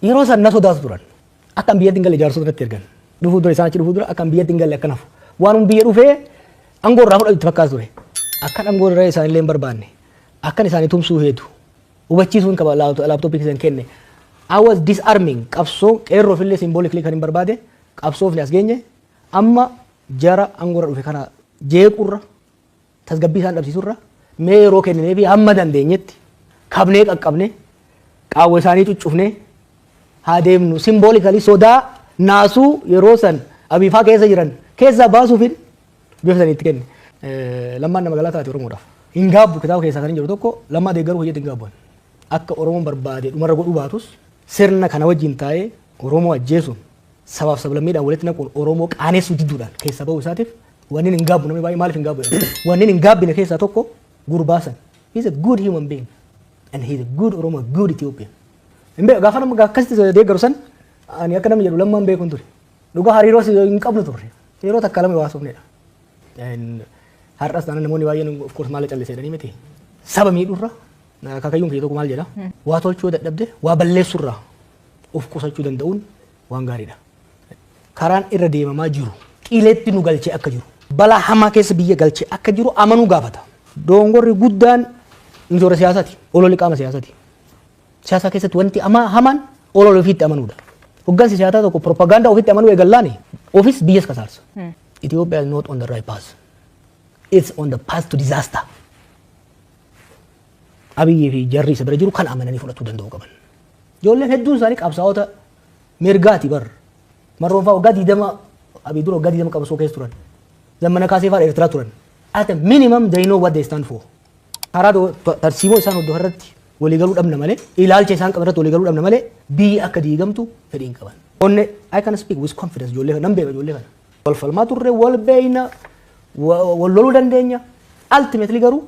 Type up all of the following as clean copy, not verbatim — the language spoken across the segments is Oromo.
Yeroo san na sodaatu turan. Akka an biyyatti hin galle jaarsota natti ergan. Dhufuu dura, isaan achi dhufuu dura, akka an biyyatti hin galle akka nafu. Waanuma biyya dhufee aangoo irraa fudhatu itti fakkaatu ture. Akkan aangoo irra isaanillee hin barbaanne. Akkan isaanii tumsuu heetu. Hubachiisuun qaba laaptooppii keessan kenne. I was disarming qabsoo qeerroof illee symbolically kan hin barbaade. Qabsoofni as geenye amma jara aangoo irra dhufe kana jeequrra, tasgabbii isaan dhabsiisurra, mee yeroo kenninee fi hamma dandeenyetti kabnee qaqqabne qaawwa isaanii cuccufnee haa deemnu. Symbolically sodaa naasuu yeroo san abiifaa keessa jiran keessaa baasuufin bifa sanii itti kenne. Lammaan nama galaa taate Oromoodhaaf. Hin gaabbu. Kitaaba keessaa kan hin jiru tokko, Lammaa deeggaruu hojjetu hin gaabbu. Akka Oromoon barbaade dhumarra godhuu baatus, sirna kana wajjin taa'ee Oromoo ajjeesuun, sabaaf sablammiidhaan walitti naquun, Oromoo qaaneessuu didduudhaan keessa bahuu isaatiif wanni hin gaabbu. Namni baay'ee maaliif hin gaabbu jedha. Wanni hin gaabbine keessaa tokko gurbaa san. He is a good human being and he is a good Oromo, a good Ethiopian. Hin beeku, gaafa nama akkasitti deeggaru san ani akka namni jedhu Lammaan beekuun ture. Dhugaa hariiroo hin qabnu turre. Yeroo takka lama waasofnedha. Har'as taanaan namoonni baay'een of course maal callisee jedhanii miti. Saba miidhurra akaakayyuun kiyya tokko maal jedha? Waa tolchuu dadhabde waa balleessurraa of qusachuu danda'uun waan gaariidha. Karaan irra deemamaa jiru qileetti nu galchee akka jiru, balaa hamaa keessa biyya galchee akka jiru amanuu gaafata. Dongorri guddaan nuti warra siyaasaati. Ololli qaama siyaasaati. Siyaasa keessatti wanti hamaan olola ofiitti amanuudha. Hoggansi siyaasaa tokko propagaandaa ofitti amanuu eegallaani ofis biyyas kasaarsa. Ethiopia is not on the right path. It's on the path to disaster. Abiyyii fi jarri isa bira jiru kan amananii fudhachuu danda'uu qaban. Ijoolleen hedduun isaanii qabsaa'ota mirgaati bar. Marroon fa'aa waggaa 20, Abiy dura waggaa 20 qabsoo keessa turan. Zammana Kaasee fa'aa Eertiraa turan. At a minimum they know what they stand for. Karaa tarsiimoo isaan hordofan irratti waliigaluu dhabna malee, ilaalcha isaan qaban irratti waliigaluu dhabna malee, biyyi akka diigamtu fedhii hin qaban. Onne I can speak with confidence, ijoollee kana nan beeka, ijoollee kana. Wal falmaa turre, wal beeyna, wal loluu dandeenya. Ultimately garuu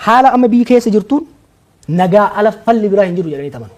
haala amma biyyi keessa jirtuun nagaa ala falli biraa hin jiru jedhanii tamanu.